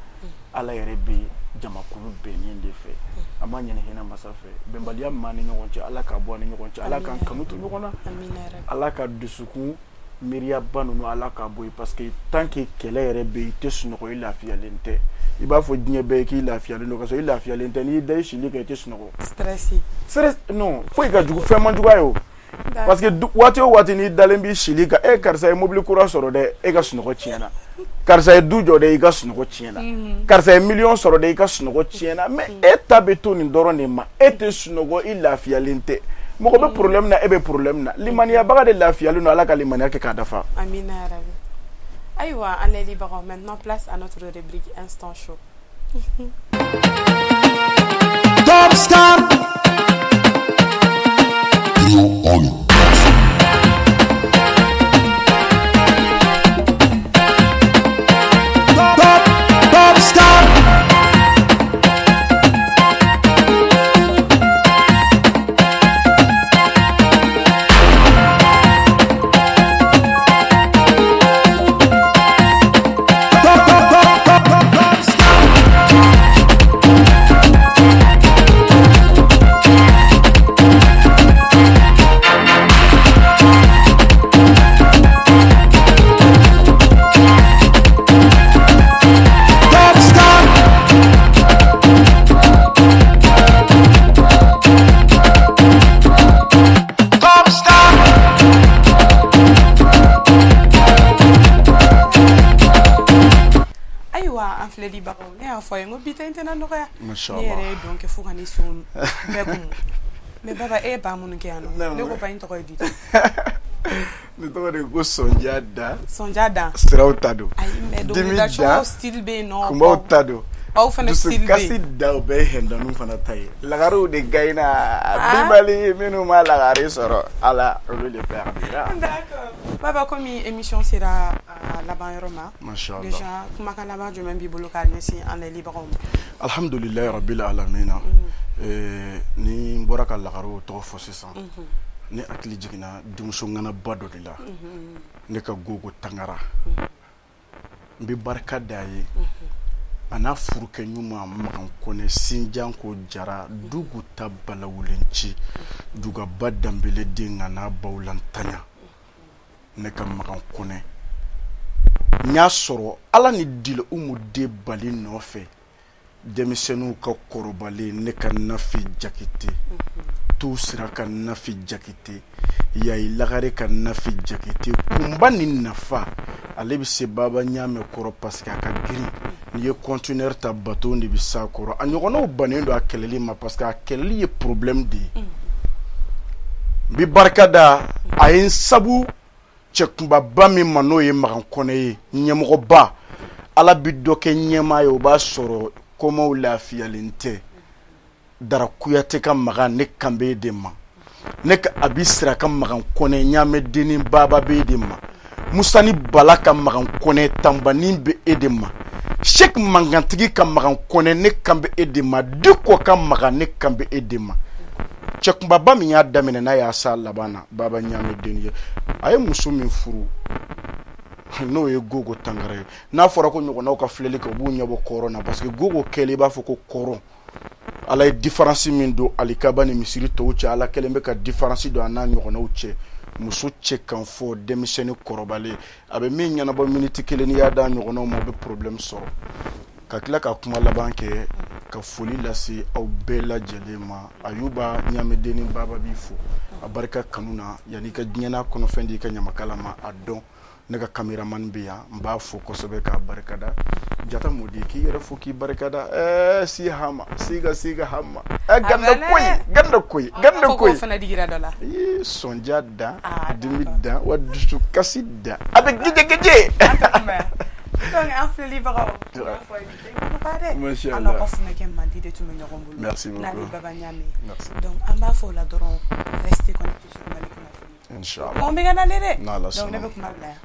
Ala yɛrɛ bɛ jamakulu bɛnnen de fɛ. An b'a ɲini hinɛ masa fɛ, bɛnbaliya min b'an ni ɲɔgɔn cɛ, Ala k'a bɔ an ni ɲɔgɔn cɛ. Ala k'an kanu to ɲɔgɔn na. Ala ka dusukun miiriyaba ninnu, Ala k'a bɔ yen, parce que tant que kɛlɛ yɛrɛ bɛ yen, i tɛ sunɔgɔ, i lafiyalen tɛ. I b'a fɔ diɲɛ bɛɛ ye k'i lafiyalen don, ka sɔrɔ i lafiyalen tɛ. N'i da i sili kan, i tɛ sunɔgɔ. Stress. Stress, non, foyi ka jugu, fɛn man juguya ye o, parce que waati o waati n'i dalen b'i sili kan, e karisa ye mobili kura sɔrɔ dɛ, e ka sunɔgɔ tiɲɛna. Karisa ye du jɔ dɛ, i ka sunɔgɔ tiɲɛna. Karisa ye miliyɔn sɔrɔ dɛ, i ka sunɔgɔ tiɲɛna. Mais e ta bɛ to nin dɔrɔn de ma, e tɛ sunɔgɔ, i lafiyalen tɛ. Mɔgɔ bɛ problème na, e bɛ problème na. Limaniyabaga de lafiyalen don. Ala ka limaniya kɛ k'a dafa. Amina yarabi. Ayiwa, an layɛlibagaw, maintenant place à notre rubrique Instant Show. Top Star. Top, Top Star. Top, top, top, top, top, top Star. Top Star. Top Star. Ayiwa, an filɛlibagaw, ne y'a fɔ a ye n ko bi ta in tɛna nɔgɔya. Masha Ne Allah. yɛrɛ ye dɔn kɛ fo ka ne senw bɛɛ kun. Mais Baba, e ye ba minnu kɛ yan nɔ, ne ko ba in tɔgɔ ye di? Ne tɔgɔ de ko Sɔnja da. Sɔnja dan. Siraw ta don. Ayi, mais Dimi dɔnkilida da, cogo style bɛ yen nɔ. Kunbaw ta don. Aw fana style bɛ Dusukasi yen. da, o bɛɛ ye hɛndanu fana ta ye. Lagariw de gayina bibali, minnu ma lagari sɔrɔ, Ala olu de perdira. D'accord. Baba, komi émission sera a laban yɔrɔ ma. Masha Allah. Déjà, kumakan laban jumɛn b'i bolo k'a ɲɛsin an layɛlibagaw ma? Alhamdulilayi rabbil alamina. Ni n bɔra ka lagariw tɔgɔ fɔ sisan, ne hakili jiginna denmuso ŋanaba dɔ de la, ne ka gogo Tangara. N bɛ barika da ye, a n'a furukɛ ɲuman Makan Kɔnɛ, Sinjan ko Jara dugu ta balawulenci dugaba danbele den nka n'a bawulantanya. Ne ka Makan Kɔnɛ, n y'a sɔrɔ Ala ni dili Umu den bali nɔfɛ, denmisɛnninw ka kɔrɔbalen. Ne ka Nafi Jakite tu sira ka Nafi Jakite, Yayi Lagare ka Nafi Jakite, kunba ni nafa, ale bɛ se Baba Ɲamɛ kɔrɔ parce que a ka girin. N'i ye conteneur ta, bateau de bɛ s'a kɔrɔ. A ɲɔgɔnnaw bannen don a kɛlɛli ma parce que a kɛlɛli ye problème de ye. N bɛ barika da a ye n sabu cɛkunbaba min ma, n'o ye Makan Kɔnɛ ye, ɲɛmɔgɔba. Ala bɛ dɔ kɛ ɲɛmaa ye, o b'a sɔrɔ komaw lafiyalen tɛ. Dara Kuyate ka Makan, ne kan bɛ de ma. Ne ka Abi Sira ka Makan Kɔnɛ, ɲamɛdennin baba bɛ de ma. Musa ni Bala ka Makan Kɔnɛ, tanbanin bɛ e de ma. Sek mankantigi ka Makan Kɔnɛ, ne kan bɛ e de ma. Diko ka Makan, ne kan bɛ e de ma. Cɛ kunbaba min y'a daminɛ, n'a y'a s'a laban na, Baba Ɲame den ye. A ye muso min furu, n'o ye Gogo Tangara ye, n'a fɔra ko ɲɔgɔnnaw ka filɛli kɛ, u b'u ɲɛbɔ kɔrɔn na, parce que Gogo kɛlen i b'a fɔ ko kɔrɔn. Ala ye différence min don alikaba ni misiri tɔw cɛ, Ala kɛlen bɛ ka différence don a n'a ɲɔgɔnnaw cɛ. Muso cɛ kan fɔ denmisɛnnin kɔrɔbalen, a bɛ min ɲɛnabɔ miniti kelen, n'i y'a d'a ɲɔgɔnnaw ma, u bɛ problème sɔrɔ. Ka tila ka kuma laban kɛ, ka foli lase aw bɛɛ lajɛlen ma. Ayuba Ɲamedenni Baba b'i fo a barika kanu na. Yanni ka diɲɛ n'a kɔnɔfɛn di i ka ɲamakala ma, a dɔn ne ka caméraman bɛ yan, n b'a fo kosɛbɛ k'a barikada. Jata Modi, k'i yɛrɛ fo k'i barikada. Si hama siga siga hama, ganda koyi, ganda koyi, ganda koyi. Fana digira dɔ la. Ii, sɔnja dan, dimi dan, wa dusukasi dan, a bɛ geje geje. Donc an filɛlibagaw, n b'a fɔ ye, bi tɛ nɔgɔya dɛ. Masha An n'aw ka Allah. funɛkɛ mandi de tun bɛ ɲɔgɔn bolo. Merci beaucoup. N'ale Baba Ɲame. Merci. Donc an b'a fɔ o la dɔrɔn, restez connectés sur Mali Kunnafoni. Inchallah. Mɔgɔ bɛ ka nalen dɛ. N'Ala Donc ne sɔnna. bɛ kuma bila yan.